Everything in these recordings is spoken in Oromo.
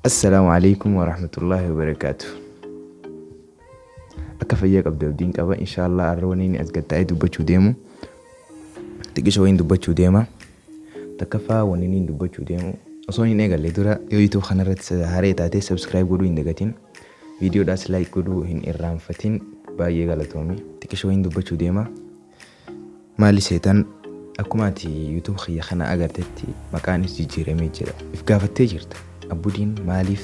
Assalaamu alaikum warahmatullaahi wabarakaatu. Akka fayyaa qabdu abdiin qaba. Inshaallah har'a wanni inni as gad taa'ee dubbachuu deemu xiqqisha wayiin dubbachuu deema. Takkaffaa wanni inni dubbachuu deemu osoo hin eegalle dura yoo YouTube kanarratti haree taate subscribe godhuu hin dagatin. Viidiyoodhaas like godhuu hin irraanfatin. Baay'ee galatoomi. Xiqqisha wayiin dubbachuu deema. Maali seetan akkuma ati YouTube kiyya kana agartetti maqaanis jijjiiramee jira. If gaafattee jirta. Abbudiin maaliif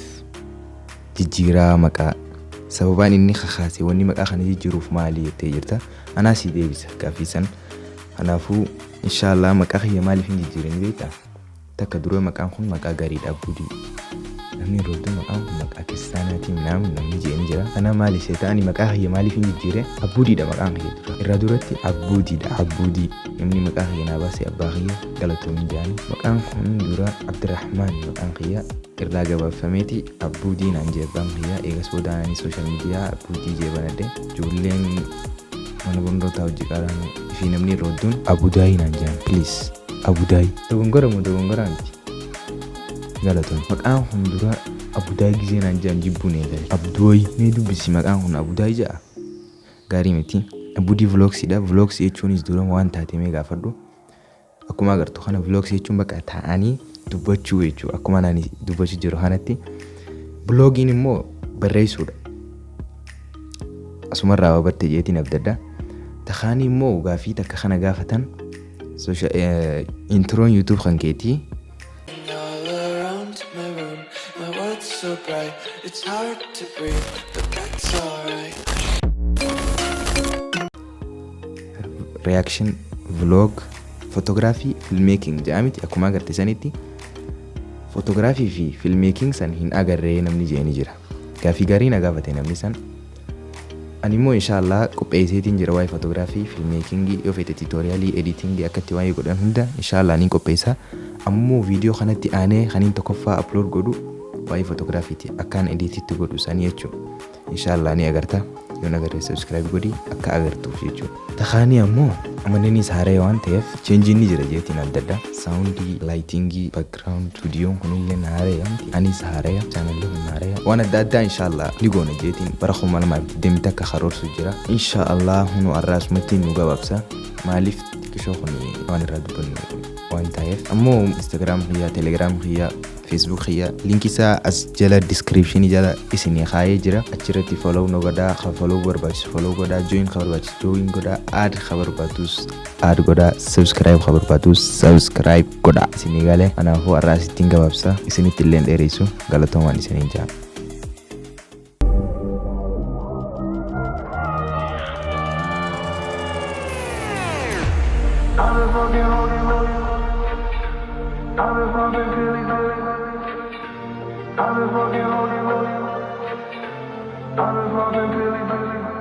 jijjiiraa maqaa? Sababaan inni kakaase wanni maqaa kana jijjiiruuf maali jettee jirta. Anaa sii deebisa gaaffii san. Kanaafuu inshaallah maqaa kiyya maaliif hin jijjiire ni beektaa? Takka dura maqaan kun maqaa gaariidha Abbudii. Namni yeroo hedduu maqaan kun maqaa kiristaanaatii minaamin namni je'e ni jira. Kana maali seeta ani maqaa kiyya maaliif hin jijjiire? Abbudiidha maqaan kiyya dura. Irraa duratti Abbudiidha Abbudii. Namni maqaa kiyya naa baase abbaa kiyya galatoomi je'ani. Maqaan kun dura Abdirahmaan maqaan kiyya irraa gabaabfameeti Abbudii naan je'e abbaan kiyya. Eegas booda ani social media Abbudii je'e banadhe. Ijoolleen mana barnootaa hojii qaraanu fi namni irra hedduun Abudaayii naan je'an please. Abudaay. Dogongora moo dogongoraa miti? Galatoon. Maqaan kun dura Abudaay gizee naan jedhan jibbuun eegale. Abdooy. Mee dubbisi maqaan kun Abudaay jedha? Gaarii miti. Abudii vlogs dha. Vlogs jechuunis dura waan taate mee gaafadhu. Akkuma agartu kana vlogs jechuun bakka taa'anii dubbachuu jechuudha. Akkuma ani dubbachuu jiru kanatti. Bloogiin immoo barreessuudha. Asumarraa waa barte jeetiin abdadha. Takaanii immoo gaafii takka kana gaafatan introon YouTube kan keetii All around my room, my world's so bright, it's hard to breathe, but that's alright. Reaction, vlog, photography, filmmaking jedhaa miti? Akkuma agarte sanitti photography fi filmmaking san hin agarree namni jedhe ni jira. Gaafii gaarii na gaafate namni san. Ani immoo inshaallah qopheesseetiin jira waa'ee photography, filmmaking, yoo feete tutorialii, editing akkatti waa'ee godhan hunda inshaallah niin qopheessa. Ammoo viidiyoo kanatti aanee kaniin tokkoffaa upload godhu waa'ee photography akkaan edititti godhu sanii jechuudha. Inshaallah ni agarta. Yoon agarre subscribe godhi akka agartuuf jechuudha. Takaanii ammoo amanniinis haaree waan ta'eef changeiin ni jira jeetiin adda addaa. Soundii, lightingii, background, studioon kunillee haaree miti. Anis haaree, channelli kun haaree. Waan adda addaa inshaallah ni goona jeetiin bara 2021 karoorsu jira. Inshaallah hunu arraasumatti nu gabaabsa. Maaliif xiqqishoo kun waan irraa dubbannu waan ta'eef. Ammoo Instagram kiyya, Telegram kiyya, Facebook kiyya linkii isaa as jala description jala isinii kaayee jira. Achirratti follow nu godhaa, ka follow barbaachisu follow godhaa, join ka barbaachisu join godhaa, add ka barbaadus add godhaa, subscribe ka barbaadus subscribe godhaa. Isinii galee kanaafuu har'aa asittiin gabaabsa isinitti illee hin dheeressu galatoomaan isiniin jaa. I've been fucking hoes. I've been popping pillies. I've been fucking hoes. I've been popping pillies.